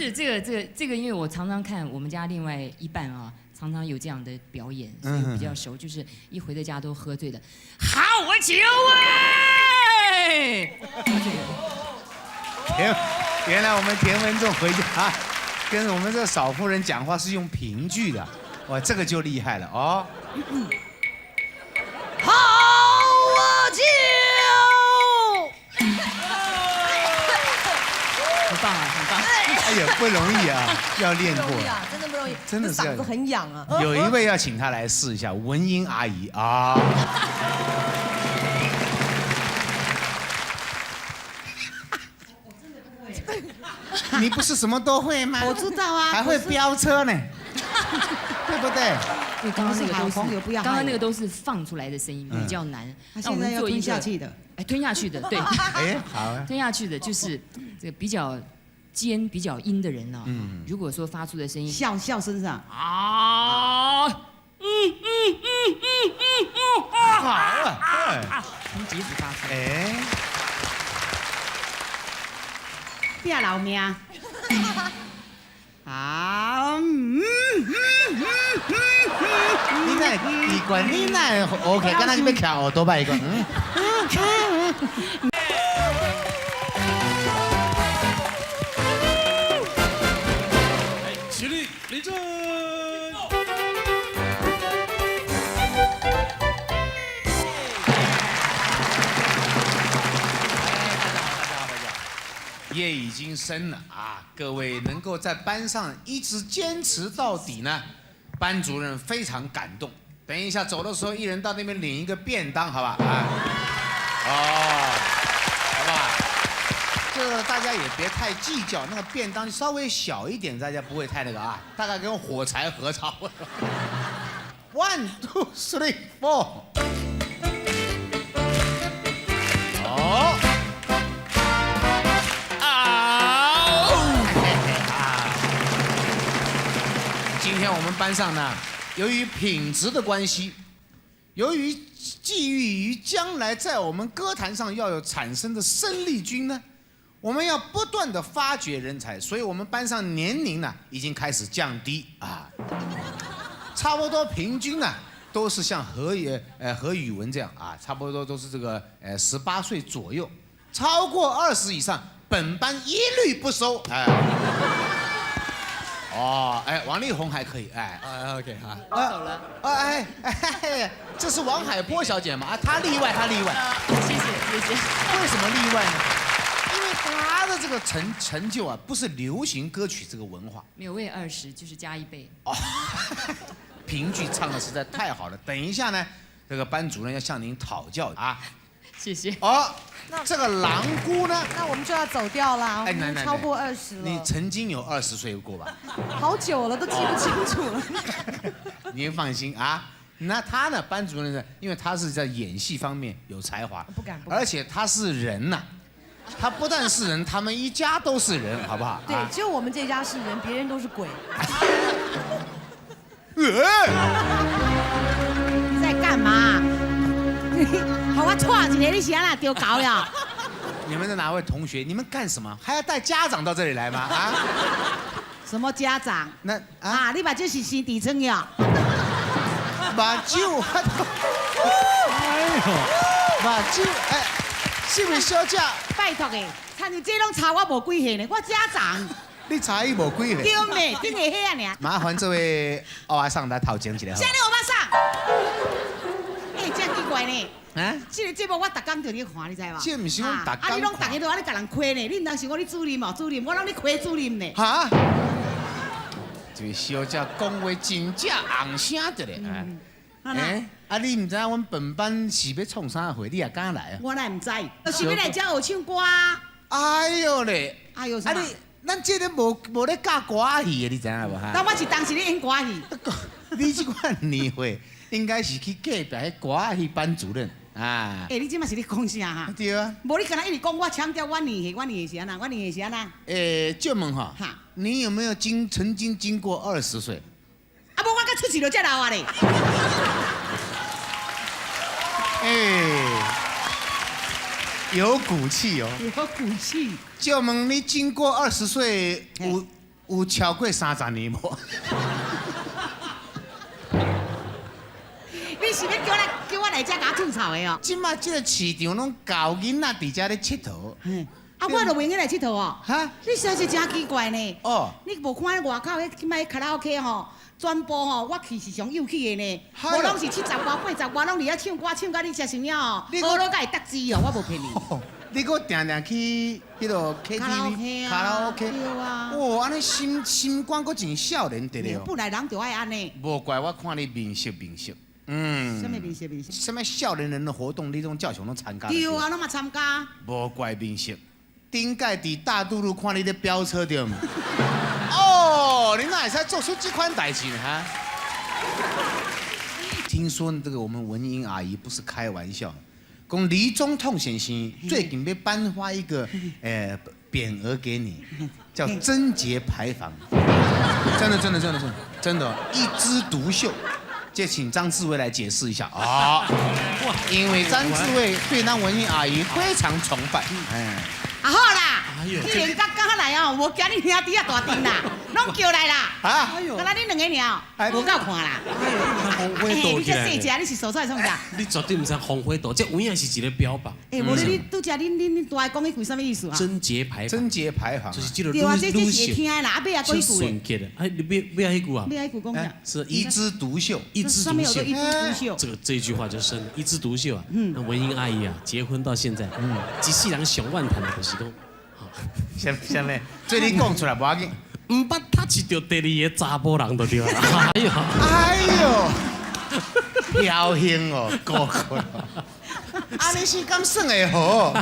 是這個，因為我常常看我們家另外一半啊，常常有這樣的表演，所以比較熟。就是一回到家都喝醉的，好酒哎！原來我們田文仲回家跟我們這嫂夫人講話是用評劇的，哇，這個就厲害了哦。好酒，很棒啊，很棒！哎呀，不容易啊，要練過。啊，真的不容易，真的是嗓子很癢啊。有一位要請他來試一下，文英阿姨啊。我真的不會。你不是什麼都會嗎？我知道啊，還會飆車呢，對不對？對，剛剛那個都是，剛剛那個都是放出來的聲音，比較難。那我們做吞下去的，哎，吞下去的，對。哎，好。吞下去的就是這個比較尖、比較陰的人呢。如果說發出的聲音，笑笑聲上啊，嗯嗯嗯嗯嗯嗯，好啊，從鼻子發出。哎，拼老命。啊，嗯嗯嗯嗯，你那奇怪，你那 OK，敢若欲徛烏多擺一個，嗯嗯嗯。起立，立正。夜已經深了啊，各位能夠在班上一直堅持到底呢，班主任非常感動。等一下走的時候，一人到那邊領一個便當，好吧？啊，哦，好吧。這個大家也別太計較，那個便當稍微小一點，大家不會太那個啊。大概跟火柴盒差不多。One, two, three, four。哦。今天我們班上呢，由於品質的關係，由於寄予於將來在我們歌壇上要有產生的生力軍呢，我們要不斷的發掘人才，所以我們班上年齡呢已經開始降低啊，差不多平均呢都是像何宇文這樣啊，差不多都是這個18歲左右，超過20以上，本班一律不收。哎。哦，哎，王力宏還可以，哎，啊，OK，好，我走了，哎哎，這是王海波小姐嘛？啊，她例外，她例外，謝謝謝謝。為什麼例外呢？因為她的這個成就啊，不是流行歌曲這個文化。沒有，我也20，就是加一倍。哦，評劇唱的實在太好了。等一下呢，這個班主任要向您討教啊。謝謝。哦，這個狼姑呢？那我們就要走掉啦。哎，超過20了。你曾經有20歲過吧？好久了，都記不清楚了。您放心啊，那他呢？班主任呢？因為他是在演戲方面有才華，不敢，不敢。而且他是人吶，他不但是人，他們一家都是人，好不好？對，只有我們這家是人，別人都是鬼。你在幹嘛？好，我錯一個，你是按怎丟狗呀？你們的哪位同學？你們幹什麼？還要帶家長到這裡來嗎？啊？什麼家長？那啊，你目睭是生痔瘡呀？目睭，哎呦，目睭，哎，這位小姐，拜託的，親像這攏查我無幾歲呢，我家長。你查伊無幾歲？對咩？頂下遐爾。麻煩這位歐巴桑來頭前一下。啥物歐巴桑？哎，真奇怪呢。啊？這個節目我逐工就咧看，你知無？這毋是阮逐工。啊，你攏逐个都按呢共人虧呢？你毋通想講你主任哦，主任，我攏咧虧主任呢。哈？這位小姐講話真正紅聲的咧。哎，啊，你毋知影阮本班是欲創啥貨？你也敢來啊？我哪毋知？就是欲來遮學唱歌。哎喲咧！哎喲，啊你，咱這個無咧教歌仔戲的，你知影無？哈？那我是當時咧演歌仔戲。你這款年歲，應該是去隔壁彼歌仔戲班主任啊！欸，你這馬是咧講啥哈？對啊。無你敢若一直講我強調我年歲，我年歲是按怎？我年歲是按怎？欸，借問哈，你有沒有曾經經過20歲？啊，無我閣出世就遮老啊咧。欸，有骨氣哦。有骨氣。借問你經過20歲有有超過30年無？你是欲叫我來遮共我吐槽的哦？這馬這個市場攏𠢕囡仔佇遮咧𨑨迌。啊，我就袂用來𨑨迌哦。哈？你實在是真奇怪呢。哦。你無看外口彼這擺卡拉 OK 吼，全部吼，我去是上幼去的呢。無攏是70外、80外，攏佇遐唱歌，唱甲你食啥物哦？好囉，佮會得知哦，我無騙你。你閣定定去彼个 KTV、卡拉 OK，對啊。哦，按呢心心肝閣真少年得了。本來人就愛按呢。無怪我看你面色面色。嗯。啥物面色面色？啥物少年人的活動，你攏照常攏參加。對啊，攏嘛參加。無怪面色，頂屆佇大渡路看你咧飆車對毋？哦，你哪會使做出這款代誌呢？哈？聽說這個我們文英阿姨不是開玩笑，講李總統先生最近欲頒發一個匾額給你，叫貞節牌坊。真的真的真的真的真的，一枝獨秀。這請張志偉來解釋一下啊！因為張志偉對那文英阿姨非常崇拜。哎，啊好啦，既然剛剛來哦，無驚恁兄弟啊大陣啦，攏叫來啦。啊，敢若恁兩个爾，無夠看啦。你這細隻，你是數出來創啥？你絕對毋知風火度，這有影是一個標榜。欸，無你拄才恁大講彼句啥物意思啊？貞節牌坊。貞節牌坊。就是這個對啊，這是會聽的啦，啊尾仔閣彼句。純潔的，哎，你尾尾仔彼句啊？尾仔彼句講啥？是一枝獨秀，一枝獨秀。一枝獨秀。這句話就深了，一枝獨秀啊。那文英阿姨啊，結婚到現在，一世人上怨嘆的就是講，啥啥物？這你講出來無要緊。毋捌他飼著第二个查埔人就對啦。哎喲，哎喲，僥倖哦，哥哥，按呢是敢算會好？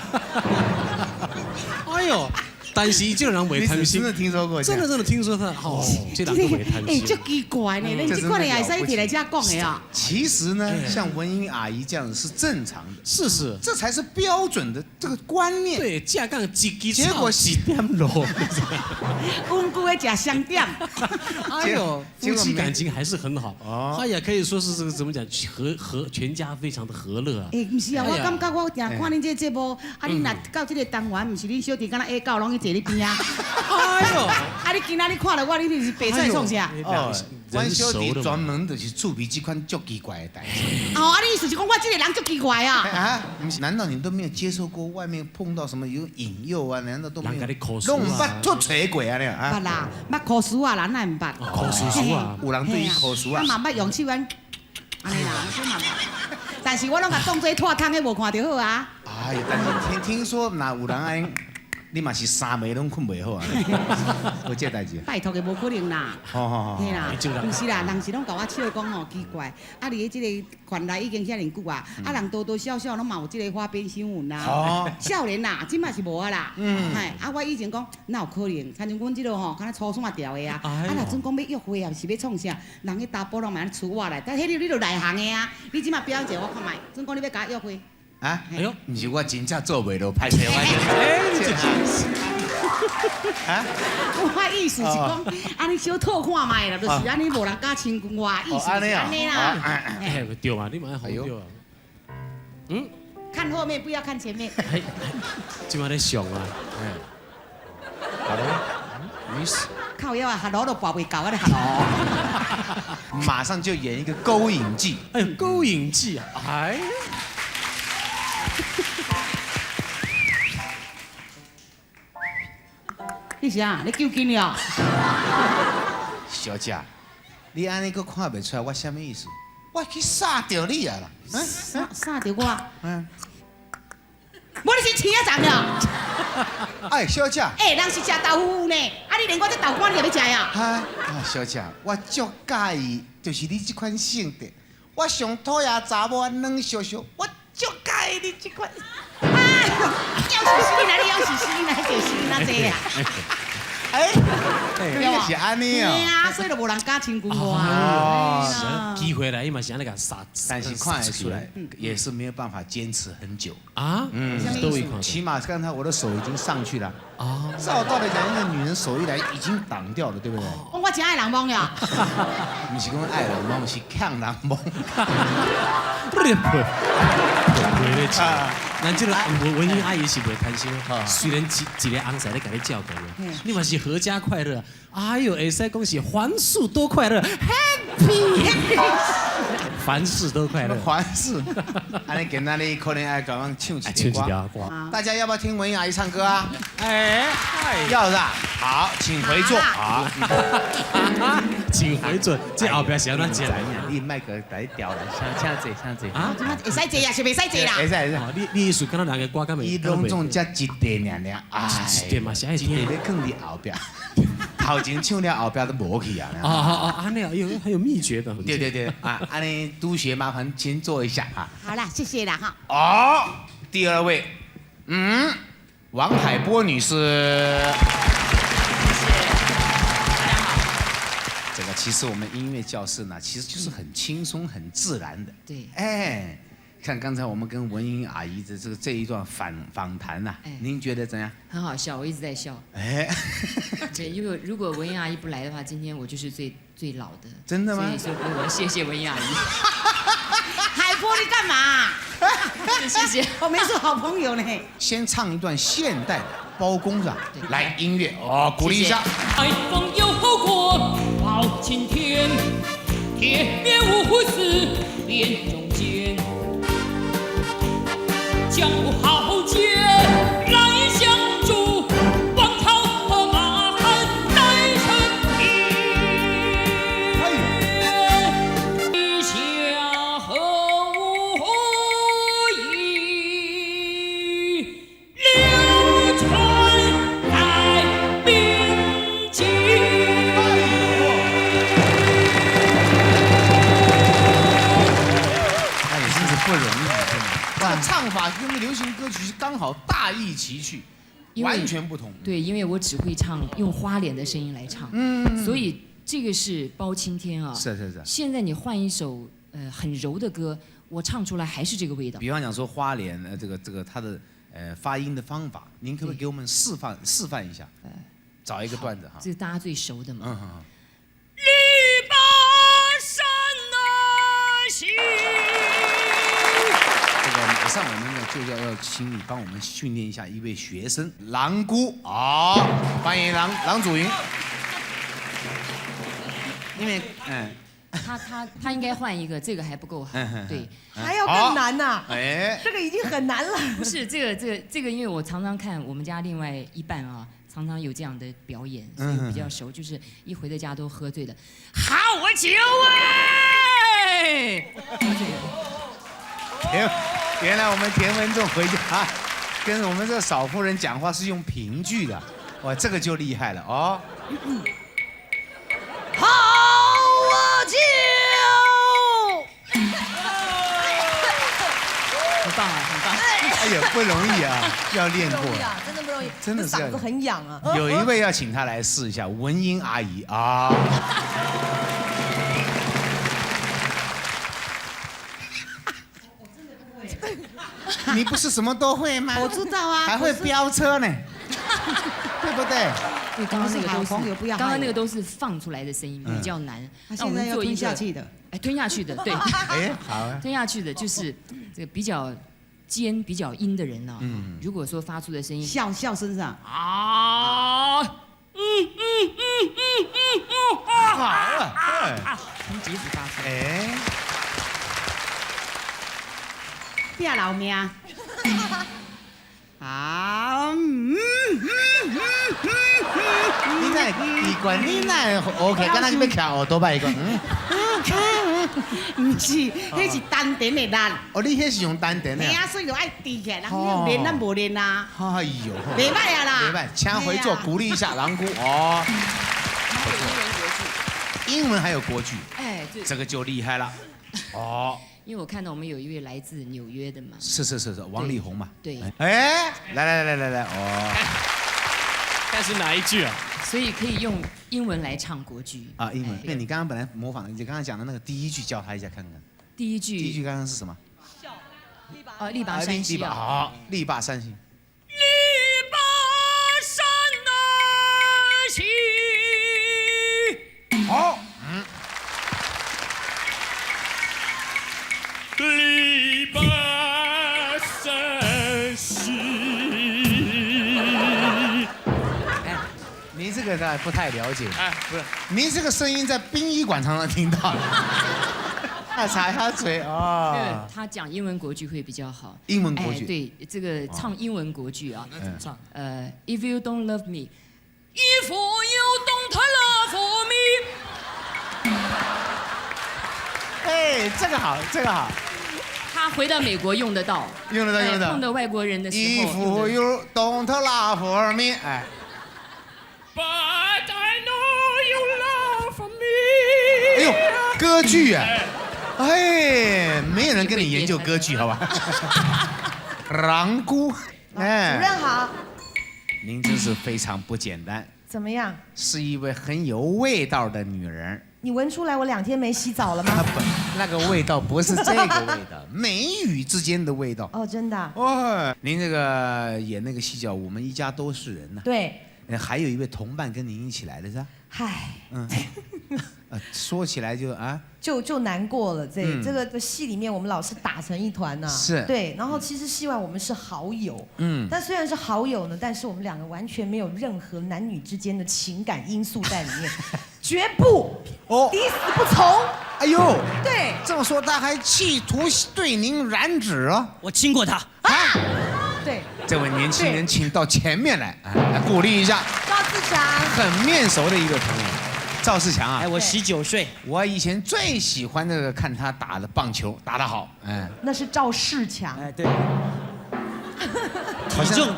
哎喲，但是這個人袂貪心，真的聽說過，真的真的聽說他哦，這人都袂貪心。欸，足奇怪呢，恁這款的也會使提來遮講的啊。其實呢，像文英阿姨這樣子是正常的，是是，這才是標準的這個觀念。對，正講一支結果一點路，溫故的食雙點。哎呦，夫妻感情還是很好。哦，哎呀，可以說是這個怎麼講，和全家非常的和樂啊。欸，毋是啊，我感覺我定看恁這節目，啊，恁若到這個單元，毋是恁小弟敢若下狗攏去坐你邊啊？哎呦，啊，你今仔日看著我，你是白出來創啥？哦，阮小弟專門就是處理這款足奇怪的代誌。哦，啊，你意思是講我這個人足奇怪啊？啊，難道你都沒有接受過外面碰到什麼有引誘啊？難道都沒有？攏毋捌脫揣過啊？你啊？捌啦，捌箍書啊啦，哪會毋捌？箍書啊，有人對伊箍書啊。啊嘛捌用手按，按呢啦，這嘛捌。但是我攏共當做脫窗的無看著好啊。哎呦，但是聽說若有人按。你嘛是三暝攏睏袂好啊？有這代誌？拜託的，無可能啦。嘿啦，毋是啦，人是攏共我笑講吼奇怪。啊，你這個權力已經遐爾久啊，啊人多多少少攏嘛有這個花邊新聞啦。少年啦，這馬是無啊啦。嘿，啊我以前講哪有可能？親像阮這個吼，敢若粗線條的啊。啊，若準講欲約會啊，是欲創啥？人彼查埔攏嘛按呢催我來，但彼你就內行的啊。你這馬表演一下我看覓，準講你欲共我約會。啊！哎呦，毋是我真正做袂落，歹勢我。啊！我意思是講，按呢小套看覓啦，就是按呢無人敢親近我，意思是按呢啦。哎，對嘛，你嘛愛紅對啊。嗯。看後面，不要看前面。這馬咧上啊。好了，沒事。靠腰啊，下樓都跋袂到啊！你下樓。馬上就演一個勾引計。哎呦，勾引計啊！哎。你啥？你救紧了？小姐，你按呢阁看袂出來我啥物意思？我去殺著你啊啦！殺著我？嗯。我你是青仔粽了？哎，小姐。欸，人是食豆腐呢，啊，你連我這豆乾你也欲食啊？啊，小姐，我足佮意，就是你這款性格。我上討厭查某軟燒燒，我足佮意你這款。哎，要死死你，要死死你，就是那這啊。哎，你是按呢哦？對啊，所以就無人敢親近我啊。機會來，伊嘛是按呢共殺，但是看得出來，也是沒有辦法堅持很久啊。嗯，起碼剛才我的手已經上去了。啊，照道理講，一個女人手一來已經擋掉了，對不對？我真愛人摸了。毋是講愛人摸，是欠人摸。啊。咱这个文文英阿姨是袂贪心，虽然一一个翁婿咧共你照顾，你嘛是阖家快乐。哎呦，会使讲是凡事都快乐，happy，凡事都快乐。凡事，按呢今仔日可能爱共阮唱一条歌。大家要不要听文英阿姨唱歌啊？哎，要是吧？好，请回座。好，请回座。这后壁是按怎讲？你麦克来调来，请请坐，请坐。啊，会使坐啊，是袂使坐啦？会使会使。你意思敢若人的歌敢袂？伊拢总才一块尔尔，哎，一块嘛是爱听。一块咧囥伫后壁，头前唱了后壁都无去啊。哦哦哦，按呢有还有秘诀的。对对对，啊，按呢督学麻烦先坐一下啊。好啦，谢谢啦哈。哦，第二位，王海波女士。谢谢，大家好。这个其实我们音乐教室呢，其实就是很轻松、很自然的。对。哎，看刚才我们跟文英阿姨的这一段访谈呐，您觉得怎样？很好笑，我一直在笑。哎，对，因为如果文英阿姨不来的话，今天我就是最最老的。真的吗？所以说，我谢谢文英阿姨。海波，你干嘛？谢谢，我们是好朋友呢。先唱一段现代的包公是吧？来，音乐哦，鼓励一下。海风有过包青天，铁面无私辨忠奸，江湖豪杰来相助，王朝和马汉带成天。天下何以流传在民间？哎，真是不容易，真的。这个唱法跟流行歌曲是刚好大异其趣，完全不同。对，因为我只会唱用花脸的声音来唱，所以这个是包青天啊。是是是。现在你换一首很柔的歌，我唱出来还是这个味道。比方讲说花脸，这个它的发音的方法，您可不可以给我们示范示范一下？找一个段子哈。这是大家最熟的嘛。嗯嗯。力拔山西。这个马上我们呢就要请你帮我们训练一下一位学生郎姑啊，欢迎郎祖筠。因为他应该换一个，这个还不够好，对，还要更难呐。哎，这个已经很难了。不是这个，因为我常常看我们家另外一半啊，常常有这样的表演，所以比较熟。就是一回到家都喝醉的，好酒哎！原来我们田文仲回家跟我们这嫂夫人讲话是用评剧的，哇，这个就厉害了哦。好酒，很棒啊，很棒！哎呀，不容易啊，要练过，真的不容易，真的是嗓子很痒啊。有一位要请他来试一下，文英阿姨啊。你不是什么都会吗？我知道啊，还会飙车呢，对不对？对，刚刚那个都是，刚刚那个都是放出来的声音，比较难。那我们做吞下去的，哎，吞下去的，对。哎，好。吞下去的就是这个比较尖、比较阴的人呢。嗯。如果说发出的声音，笑笑声上啊，好啊，从鼻子发出。哎。拼老命！啊，你哪奇怪？你哪 OK？敢若欲徛乌多摆一个？毋是，彼是丹田的力。哦，你彼是用丹田的。嘿啊，所以就爱提起来，人有练，咱无练啊。哎呦，袂歹啊啦。袂歹，请回座，鼓励一下郎姑哦。英文还有国剧，哎，这个就厉害了。哦。因为我看到我们有一位来自纽约的嘛，是是是是，王力宏嘛，对，哎，来来来来来，哦，但是哪一句啊？所以可以用英文来唱国剧啊，英文。对，你刚刚本来模仿的，你刚刚讲的那个第一句，教他一下看看。第一句，第一句刚刚是什么？哦，力拔山兮。好，力拔山兮。力拔山兮。好。力拔山像不太了解。哎，不是，您这个声音在殡仪馆常常听到。擦一下嘴啊。他讲英文国剧会比较好。英文国剧。对，这个唱英文国剧啊。那怎么唱？If you don't love me，If you don't love me。哎，这个好，这个好。他回到美国用得到，用得到，用得到。碰到外国人的时候。 If you don't love me，哎。 But I know you love me。哎呦，歌剧啊！哎，没有人跟你研究歌剧，好吧？狼姑，哎，主任好。您真是非常不简单。怎么样？是一位很有味道的女人。你闻出来我2天没洗澡了吗？不，那个味道不是这个味道，眉宇之间的味道。哦，真的。哦，您这个演那个戏叫《我们一家都是人》呢。对。还有一位同伴跟您一起来的是吧？嗨。嗯。说起来就啊，就难过了。这个戏里面，我们老是打成一团呢。是。对，然后其实戏外我们是好友。但虽然是好友呢，但是我们两个完全没有任何男女之间的情感因素在里面，绝不哦，抵死不从。哎呦，对，这么说他还企图对您染指啊？我亲过他。啊。对。这位年轻人，请到前面来，来鼓励一下。赵自强。很面熟的一个朋友。赵世强啊，哎，我19岁，我以前最喜欢那个看他打的棒球，打得好，哎，那是赵世强，哎，对，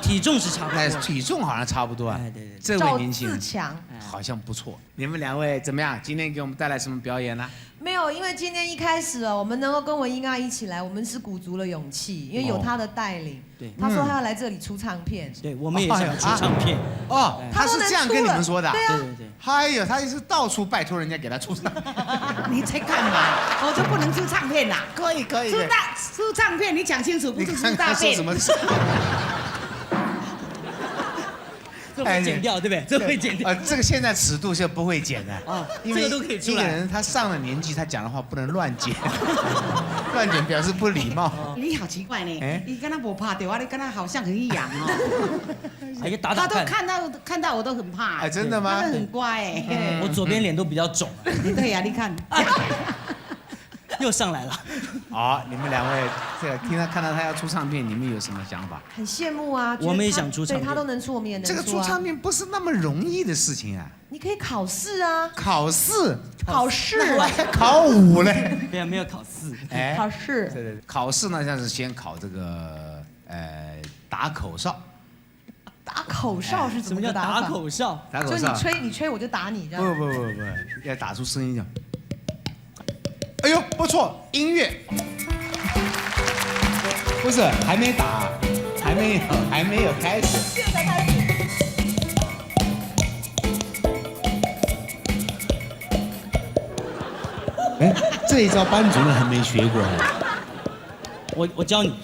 体重是差不多，哎，体重好像差不多啊，哎，对对，这位年轻人赵自强好像不错，你们两位怎么样？今天给我们带来什么表演呢？没有，因为今天一开始哦，我们能够跟文英阿一起来，我们是鼓足了勇气，因为有他的带领。对，他说他要来这里出唱片。对，我们也想出唱片。哦，他是这样跟你们说的。对啊，对对对。哎呦，他也是到处拜托人家给他出唱片。你在干嘛？我就不能出唱片啦？可以可以。出唱片，你讲清楚，不是出大便。说什么？这会剪掉，对不对？这会剪掉。这个现在尺度是不会剪的啊，这个都可以出来。一个人他上了年纪，他讲的话不能乱剪，乱剪表示不礼貌。你好奇怪呢，你跟他不怕对啊，你跟他好像很痒哦。哎呀，打打他都看到我都很怕。哎，真的吗？他很乖哎。我左边脸都比较肿。对呀，你看。又上来了。好，你们两位，这个听他看到他要出唱片，你们有什么想法？很羡慕啊！我们也想出唱片，对他都能出，我们也能出。这个出唱片不是那么容易的事情啊。你可以考试啊。考试？考试？我还考5嘞。没有没有考试。哎，考试。对对，考试呢，像是先考这个打口哨。打口哨是怎么叫打口哨？打口哨。就你吹我就打你，这样。不不不不，要打出声音叫。哎呦，不错，音乐不是还没打，还没有开始。现在开始。哎，这一招班主任还没学过。我教你，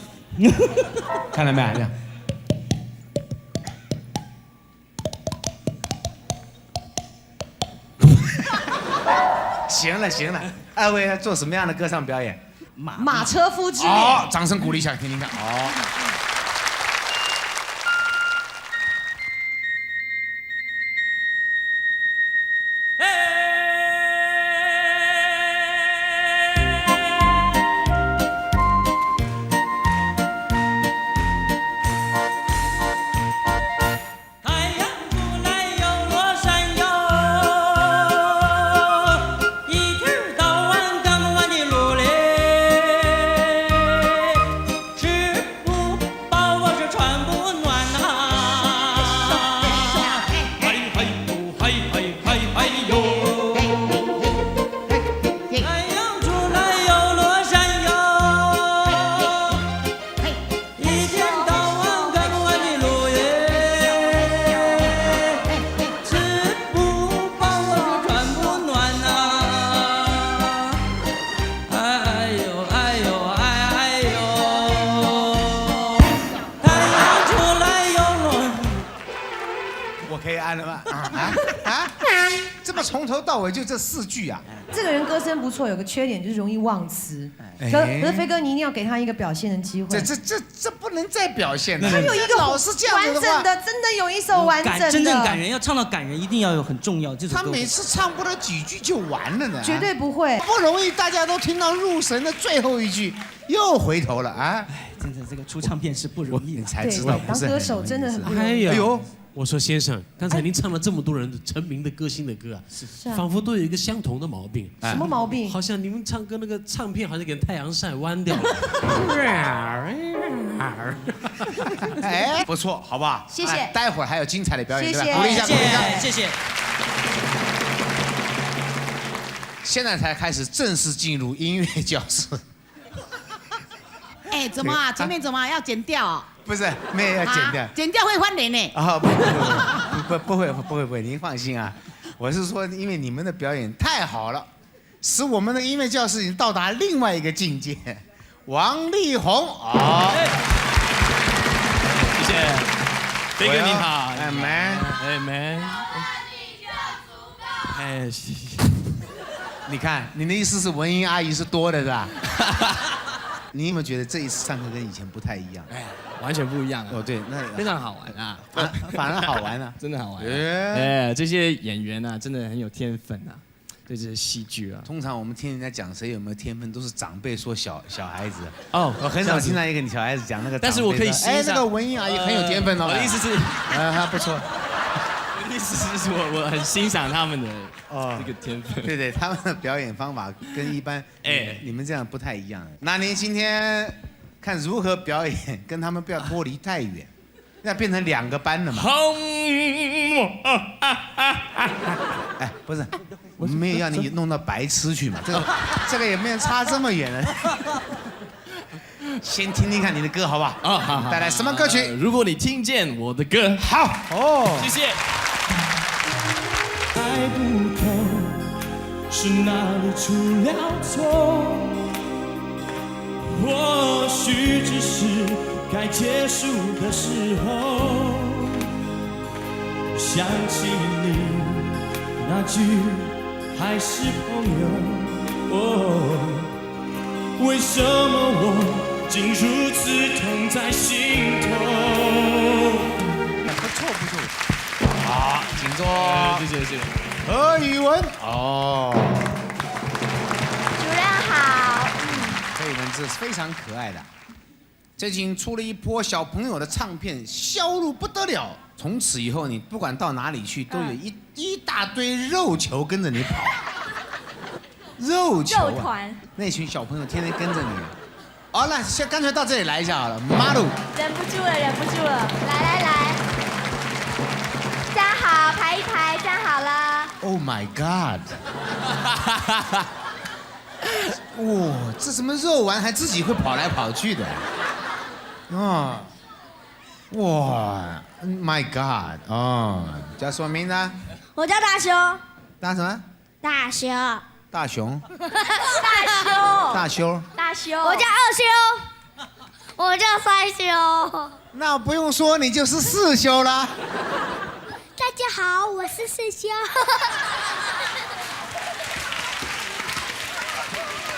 看到没有？这样。行了行了，二位要做什么样的歌唱表演？马车夫之恋。好，掌声鼓励一下，听听看。好。不么从头到尾就这四句啊？这个人歌声不错，有个缺点就是容易忘词。可是飞哥，你一定要给他一个表现的机会。这不能再表现了。他有一个老是这样完子的话整的，真的有一首完整的。真正感人，要唱到感人，一定要有很重要这首歌。他每次唱不了几句就完了呢。绝对不会。不容易，大家都听到入神的最后一句，又回头了啊！哎，真的这个出唱片是不容易的，才知道不是当歌手真的很不容易。哎呦，我说先生，刚才您唱了这么多人成名的歌星的歌啊，仿佛都有一个相同的毛病。什么毛病？好像你们唱歌那个唱片好像给太阳晒弯掉了。哎，不错，好不好？谢谢。哎，待会儿还有精彩的表演，谢谢对吧？鼓励一下，鼓励一下，谢谢。现在才开始正式进入音乐教室。哎，怎么啊？前面怎么要剪掉哦？不是，没有要剪掉。剪掉会翻脸呢。啊，不不不不不会不会不会，您放心啊，我是说，因为你们的表演太好了，使我们的音乐教室已经到达另外一个境界。王力宏啊，谢谢，飞哥你好，哎 man，哎 man，哎谢谢。你看，你的意思是文英阿姨是多的是吧？你有没有觉得这一次上课跟以前不太一样？哎，完全不一样啊！哦，对，那非常好玩啊，反而好玩啊，真的好玩。哎，这些演员啊，真的很有天分啊，对这些戏剧啊。通常我们听人家讲谁有没有天分，都是长辈说小小孩子。哦，我很少听到一个小孩子讲那个。但是我可以，哎，那个文英阿姨很有天分哦。我的意思是，啊，不错。我的意思是我很欣赏他们的这个天分。对对，他们的表演方法跟一般哎你们这样不太一样。那您今天看如何表演，跟他们不要脱离太远，那变成两个班了嘛。哎，不是，我们没有要你弄到白痴去嘛，这个也没有差这么远了。先听听看你的歌好不好？啊，好。带来什么歌曲？如果你听见我的歌，好哦，谢谢。猜不透是哪里出了错，或许只是该结束的时候。想起你那句还是朋友，哦，为什么我竟如此痛在心头？不错不错。好，请坐。谢谢谢谢。何宇文哦，主任好。何宇文这是非常可爱的，最近出了一波小朋友的唱片，销路不得了。从此以后，你不管到哪里去，都有一大堆肉球跟着你跑。肉球。肉团。那群小朋友天天跟着你。好，那先干脆到这里来一下好了，马鲁。忍不住了，忍不住了，来来来。站好，排一排，站好了。 Oh my god！哇，这什么肉丸还自己会跑来跑去的？啊，哇，My God！哦，叫什么名字？我叫大雄。大什么？大雄。大雄。大雄。大修。大修。我叫二修。我叫三修。那不用说，你就是四修啦。大家好，我是四修。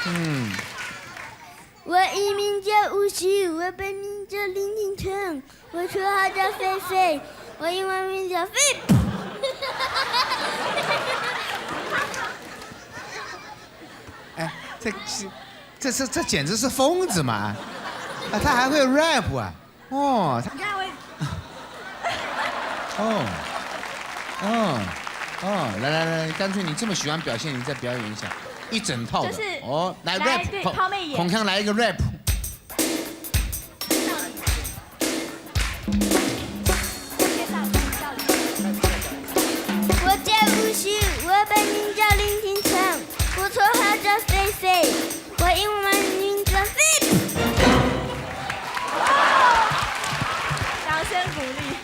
嗯，我艺名叫吴旭，我本名叫林廷成，我绰号叫菲菲，我英文名叫菲。哎，这简直是疯子嘛！啊，他还会 rap 啊！哦，你看我。哦。哦，哦，来来来，干脆你这么喜欢表现，你再表演一下，一整套的。就是哦，来 rap，孔锵来一个 rap。我叫吴旭，我本名叫林廷成，我绰号叫菲菲，我英文名叫菲。掌声鼓励。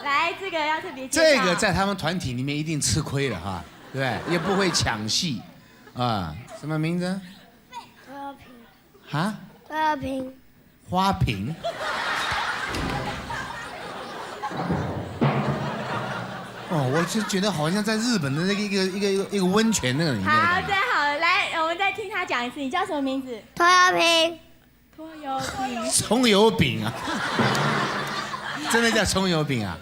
来，这个要特别这个在他们团体里面一定吃亏了哈，对，也不会抢戏，啊，什么名字？花瓶。啊？花瓶。花瓶。哦，我就觉得好像在日本的那个一个温泉那个里面。好，再好了，来，我们再听他讲一次，你叫什么名字？拖油瓶。拖油瓶。葱油饼啊，真的叫葱油饼啊？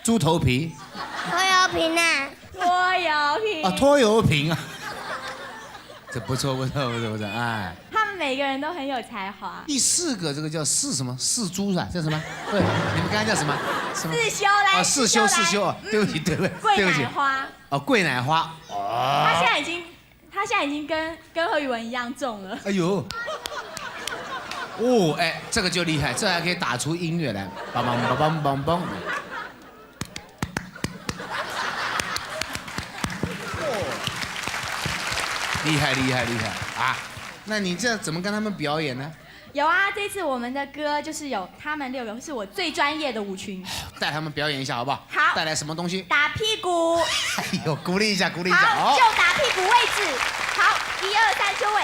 猪头皮。拖油瓶啊。拖油瓶。啊，拖油瓶啊。这不错，不错，不错，不错，哎。他们每个人都很有才华。第四个这个叫四什么？四猪是吧？叫什么？对，你们刚刚叫什么？什么？四修来。啊，四修四修啊！对不起，对不起，桂奶花。哦，桂奶花。哦。他现在已经跟何宇文一样重了。哎呦。哦，哎，这个就厉害，这还可以打出音乐来，梆梆梆梆梆梆。厉害厉害厉害啊！那你这怎么跟他们表演呢？有啊，这次我们的歌就是有他们六个，是我最专业的舞群。带他们表演一下好不好？好。带来什么东西？打屁股。哎呦，鼓励一下，鼓励一下。好，就打屁股位置。好，一二三，就位。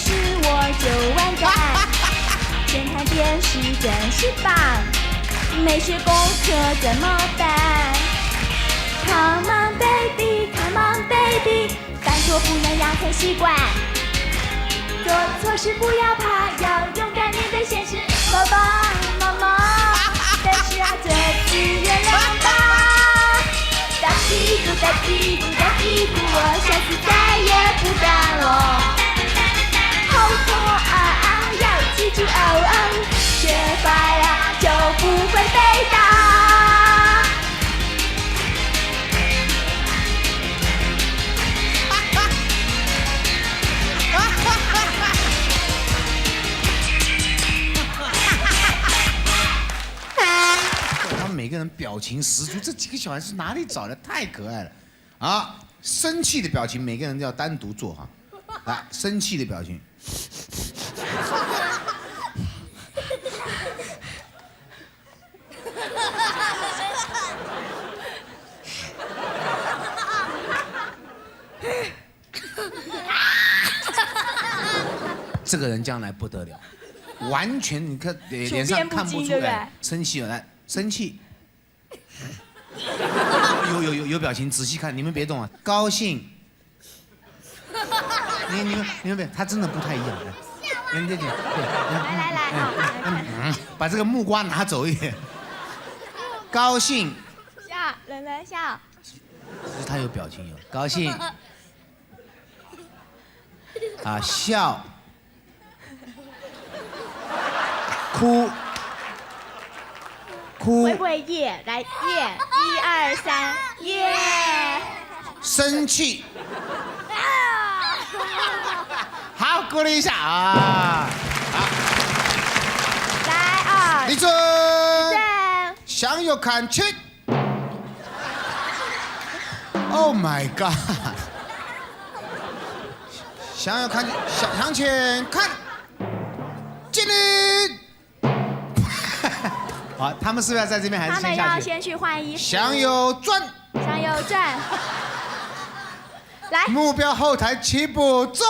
是我就完蛋，先看电视真是棒，没学功课怎么办？Come on baby, come on baby，犯错不能养成习惯，做错事不要怕，要勇敢面对现实。爸爸妈妈，但是啊，这次原谅吧。打屁股，打屁股，打屁股，我下次再也不敢了。好痛啊啊！要记住哦哦，学坏了就不会被打。他们每个人表情十足，这几个小孩是哪里找的？太可爱了！啊，生气的表情每个人都要单独做哈。来，生气的表情。这个人将来不得了，完全你看脸上看不出来，生气了，来生气，有有有有表情，仔细看，你们别动啊，高兴。你们别，他真的不太一样。来，对对，来来来，嗯，把这个木瓜拿走一点。高兴。笑，伦伦笑。其实他有表情，有高兴。啊，笑。哭。哭。会不会耶？来耶，一二三，耶。生气。好，鼓励一下啊！好，来啊！立正，向右看齐。Oh my god！向右看，向前看，敬礼。好，他们是不是要在这边还是先下去？他们要先去换衣服。向右转。向右转。来，目标后台起步走。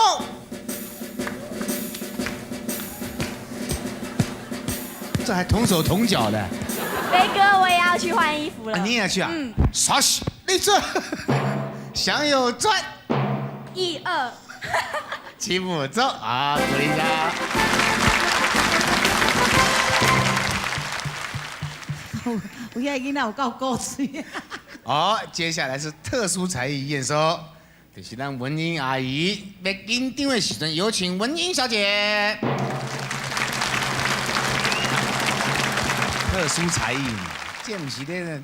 这还同手同脚的。飞哥，我也要去换衣服了。你也要去啊？嗯。稍息，立正，向右转。一二。起步走啊，鼓励一下。有遐囡仔有够古锥。好，接下来是特殊才艺验收，就是咱文英阿姨欲紧张的时阵，有请文英小姐。殊才艺呢，这毋是咧，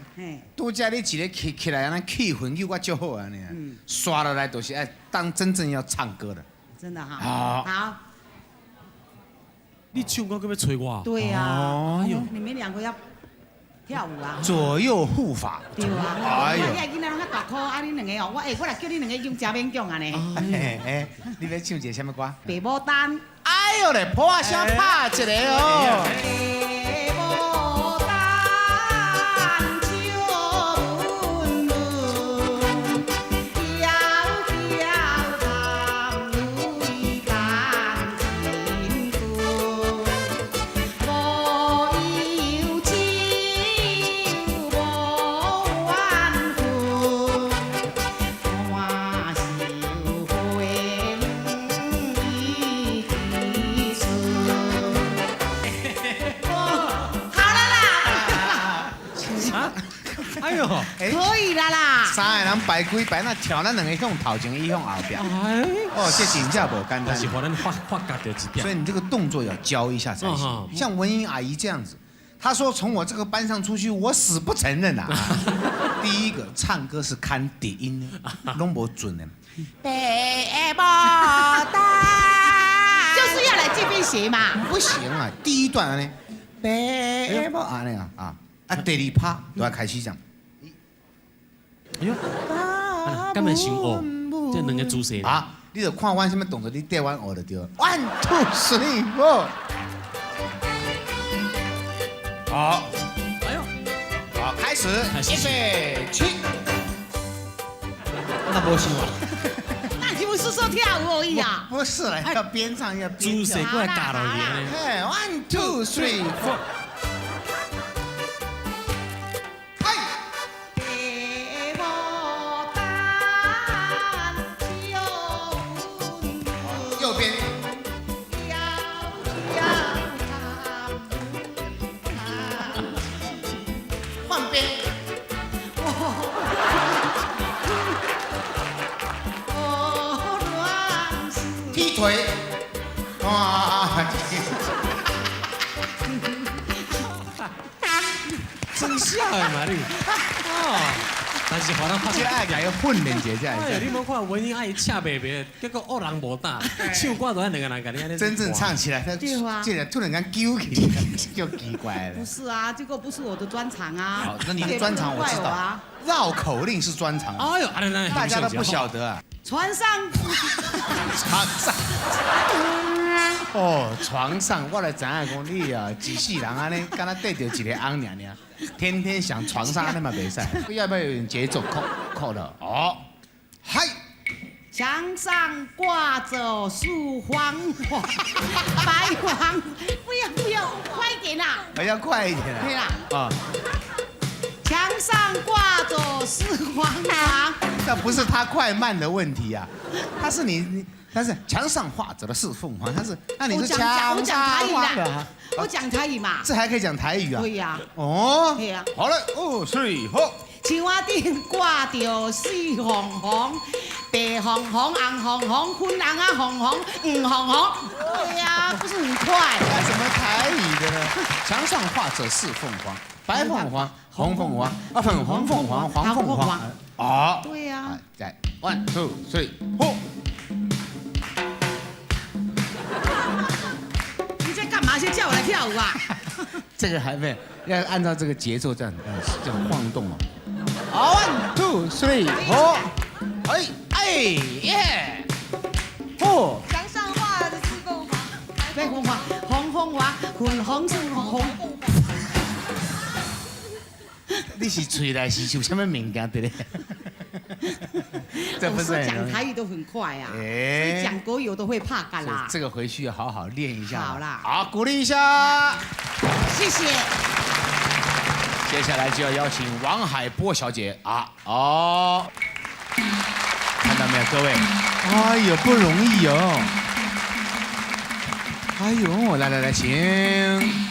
拄才你一个起起来，按呢气氛又阁足好按呢，刷落来就是爱当真正要唱歌的。真的哈。好。好。你唱歌阁欲揣我？对啊。哎呦，你们两个要跳舞啊。左右护法。对啊。哎呦。你囡仔拢较大箍，啊，恁两个哦，我欸，我来叫恁两个已经真勉强按呢。哎，你欲唱一个啥物歌？白牡丹。哎呦咧，破声拍一个哦。白牡丹笑阮娇娇含泪感情句，无忧愁，无怨恨，看绣花一枝好了啦，哎呦，可以啦啦。三个人排几排，那跳咱两个向头前，伊向后壁。哦，这真正无简单。是予咱发发觉著一点。所以你这个动作要教一下才行。像文英阿姨这样子，她说从我这个班上出去，我死不承认啊。第一个唱歌是看低音的，拢无准的。白牡丹，就是要来这边学嘛。不行啊，第一段呢，白牡丹呢啊啊，第二拍就要开始讲。哎呦，敢会伤学？这两个姿势啊，你就看阮啥物动作，你缀阮学就对了。One two three four。好，哎呦，好，开始，预备起。那无想啊？那你不是说跳舞而已啊？不是啦，要边唱要边姿势过来教落去。哎，One two three four。右边。换边。踢腿。哇！真痟的嘛你。哦。但是予咱发觉爱共伊训练一下。哎，你无看文英阿姨赤白白，结果恶人无胆，唱歌都爱两个人共你按呢。真正唱起来，他竟然突然间揪起，就奇怪了。不是啊，这个不是我的专长啊。好，那你的专长我知道，绕口令是专长。哎呦，大家都不晓得啊。船上，床上。哦，床上，我来知影讲你啊，一世人按呢，敢若缀著一个翁尔尔，天天想床上按呢嘛袂使，要不要有点节奏？扣扣了哦，嗨，墙上挂着束黄花，白黄，不要不要，快一点啦！还要快一点啊！对啦，啊，墙上挂着是黄花，那不是他快慢的问题啊，他是你。但是墙上画着的是凤凰，他是那你是墙上画的，我讲台语嘛，这还可以讲台语啊？对呀。哦，对呀。好嘞，哦，three four。墙仔顶挂著四凤凰，白凤凰、红凤凰、粉红啊凤凰、黄凤凰。对呀，不是很快。那怎么台语的呢？墙上画着是凤凰，白凤凰、红凤凰啊，粉红凤凰、黄凤凰。哦，对呀。再 one two three four。干嘛先叫我来跳舞啊？这个还没要按照这个节奏这样这样晃动哦。好，one two three four，哎哎耶，four。墙上画的是凤凰，白凤凰，红凤凰，粉红是红。你是喙内是有啥物物件伫咧？这不是讲台语都很快啊，讲国语我都会怕干啦。这个回去要好好练一下。好啦，好，鼓励一下，谢谢。接下来就要邀请王海波小姐啊，哦，看到没有，各位，哎呦，不容易哦。哎呦，来来来，请。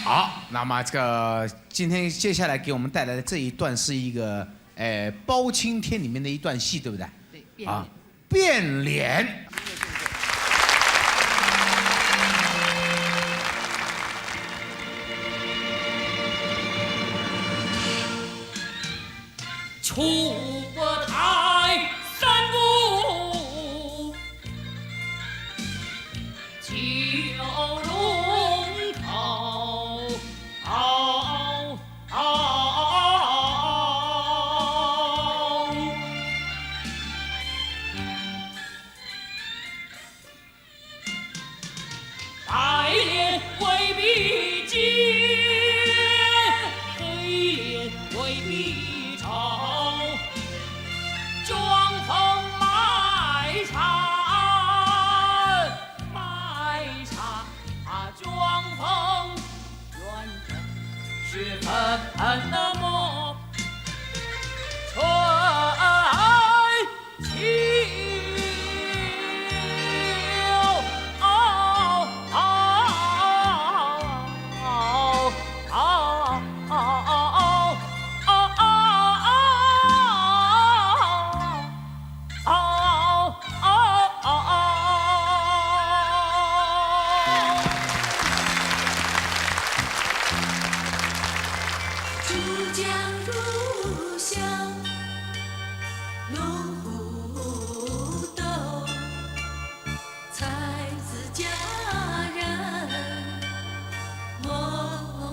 好，那么这个今天接下来给我们带来的这一段是一个，包青天里面的一段戏，对不对？对，啊，变脸。虎过泰山谷，九龙头。白莲未必见，黑莲未必愁。装疯卖傻，卖傻装疯，缘分是分那么传奇。珠江故乡，龙虎斗，才子佳人梦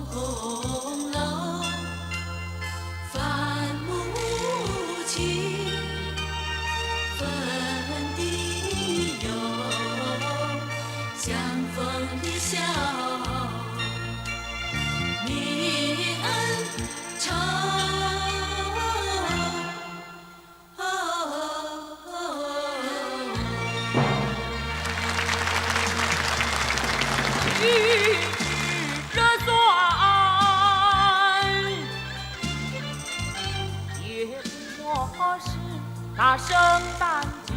红楼，反目情，粉底油，相逢一笑。泯恩仇。屈指算，也不过是那圣诞几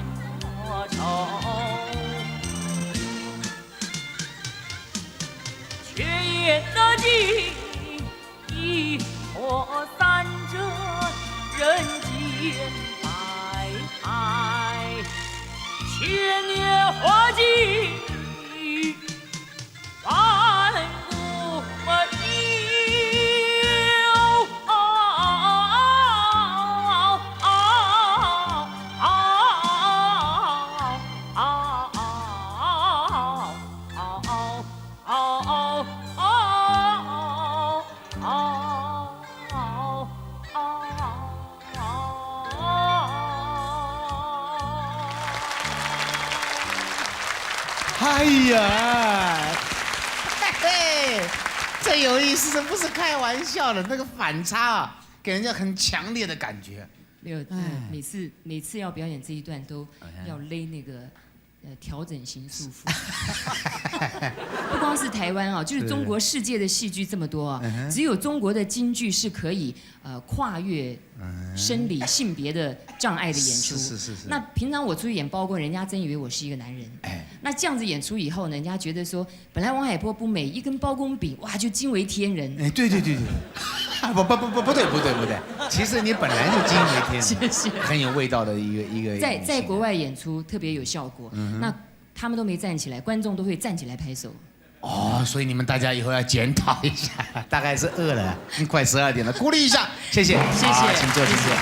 多愁。却也得尽一波三折，人间百态，千年花季。万古忧。哎呀，嘿嘿，这有意思，这不是开玩笑的，那个反差啊，给人家很强烈的感觉。没有，每次要表演这一段都要勒那个调整型束缚。不光是台湾啊，就是中国世界的戏剧这么多啊，只有中国的京剧是可以跨越生理性别的障碍的演出。那平常我出去演包公，人家真以为我是一个男人。哎。那这样子演出以后呢，人家觉得说，本来王海波不美，一跟包公比，哇，就惊为天人。哎，对对对对。不不不不不对不对不对，其实你本来就惊为天人，谢谢，很有味道的一个。在国外演出特别有效果，那他们都没站起来，观众都会站起来拍手。哦，所以你们大家以后要检讨一下，大概是饿了，快12点了，鼓励一下，谢谢，谢谢，请坐，请坐。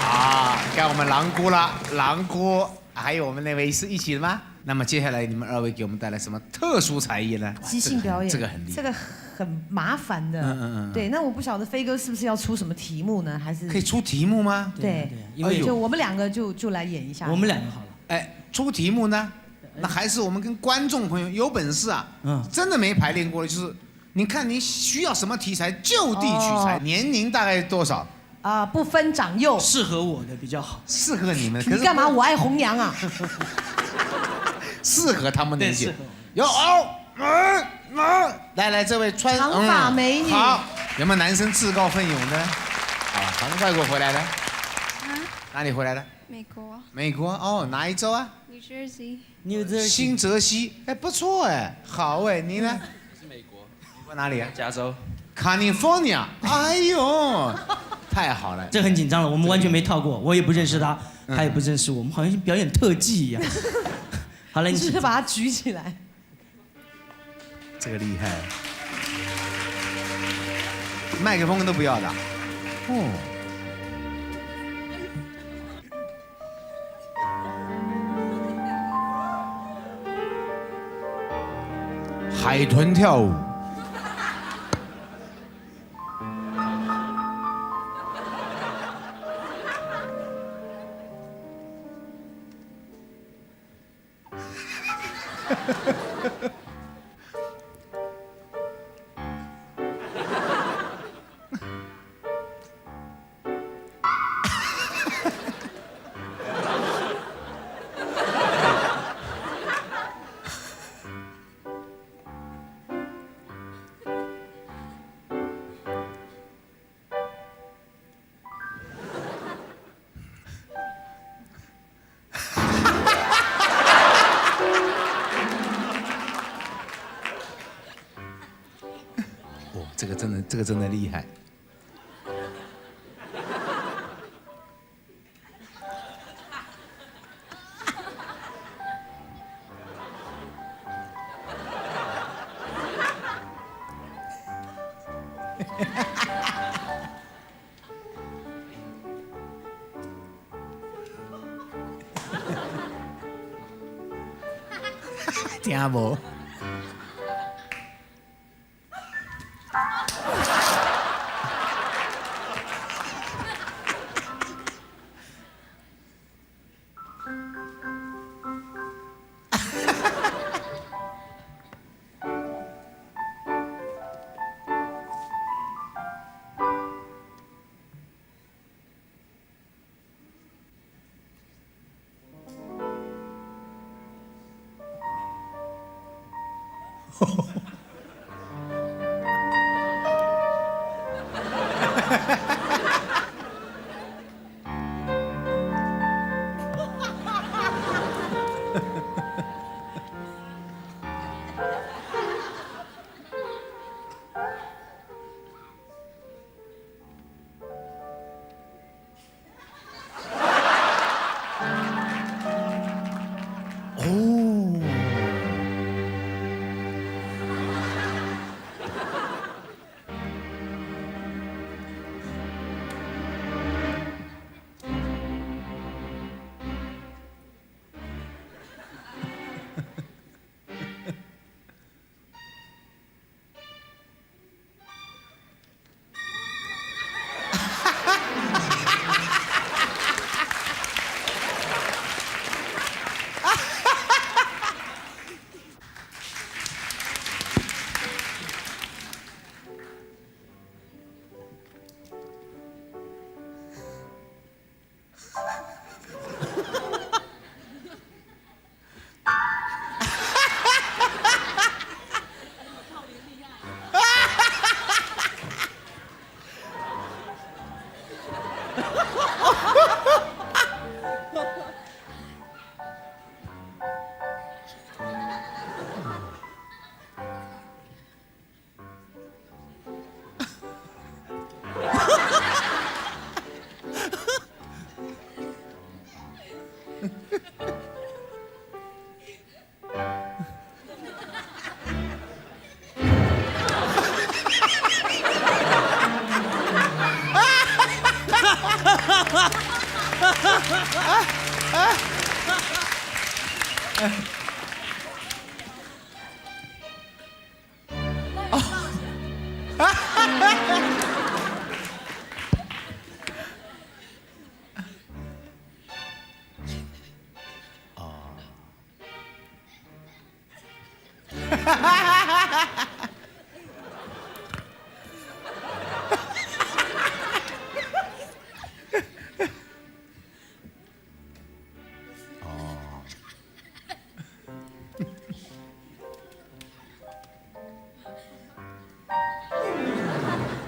啊，该我们狼姑了，狼姑，还有我们那位是一起的吗？那么接下来你们二位给我们带来什么特殊才艺呢？即兴表演，这个很厉害，这个很麻烦的。对，那我不晓得飞哥是不是要出什么题目呢？还是可以出题目吗？对，因为就我们两个就来演一下。我们两个好了。哎，出题目呢？那还是我们跟观众朋友有本事啊，真的没排练过的，就是你看你需要什么题材，就地取材。年龄大概多少？啊，不分长幼，适合我的比较好，适合你们。你干嘛？我爱红娘啊。适合他们那些。有哦，来来，这位穿长发美女，好，有没有男生自告奋勇的？啊，从外国回来的？啊？哪里回来的？美国。美国哦，哪一州啊？New Jersey。新泽西，哎，不错哎，好哎，你呢？是美国。美国哪里啊？加州。California，哎呦，太好了。这很紧张了，我们完全没套过，我也不认识他，他也不认识我，我们好像表演特技一样。好了，你是把它举起来。这个厉害，麦克风都不要的。哦，海豚跳舞。这个真的厉害。听无？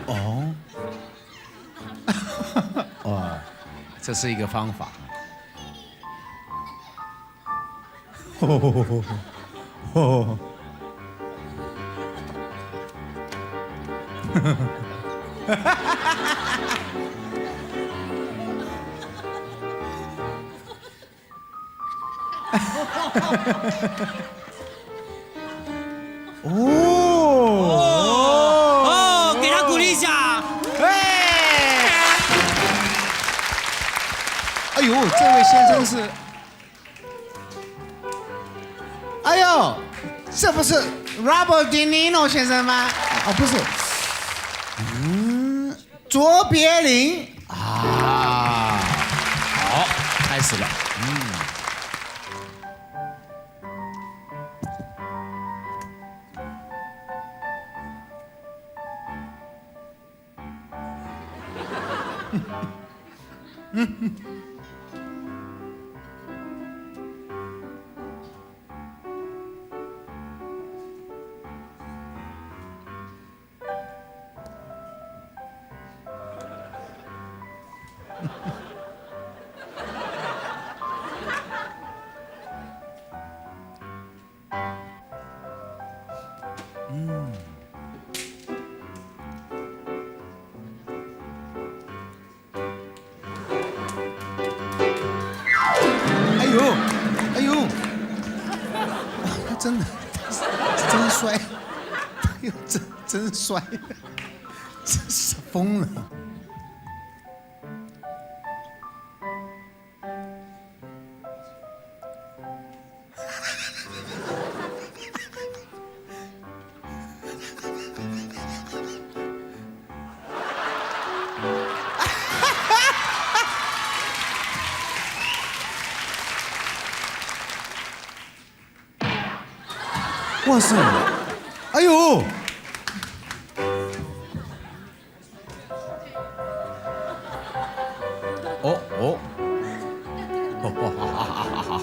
哦，哇，这是一个方法。哦，哦，哦哦，给他鼓励一下。哎，哎呦，这位先生是，哎呦，這不是 Robert De Niro 先生嗎？哦，不是，嗯，卓別林啊，好，開始了，嗯。嗯。哎呦，哎呦，他真的，真摔，哎呦，真摔，真是瘋了。哇塞！哎呦！哦哦！哈哈哈哈哈！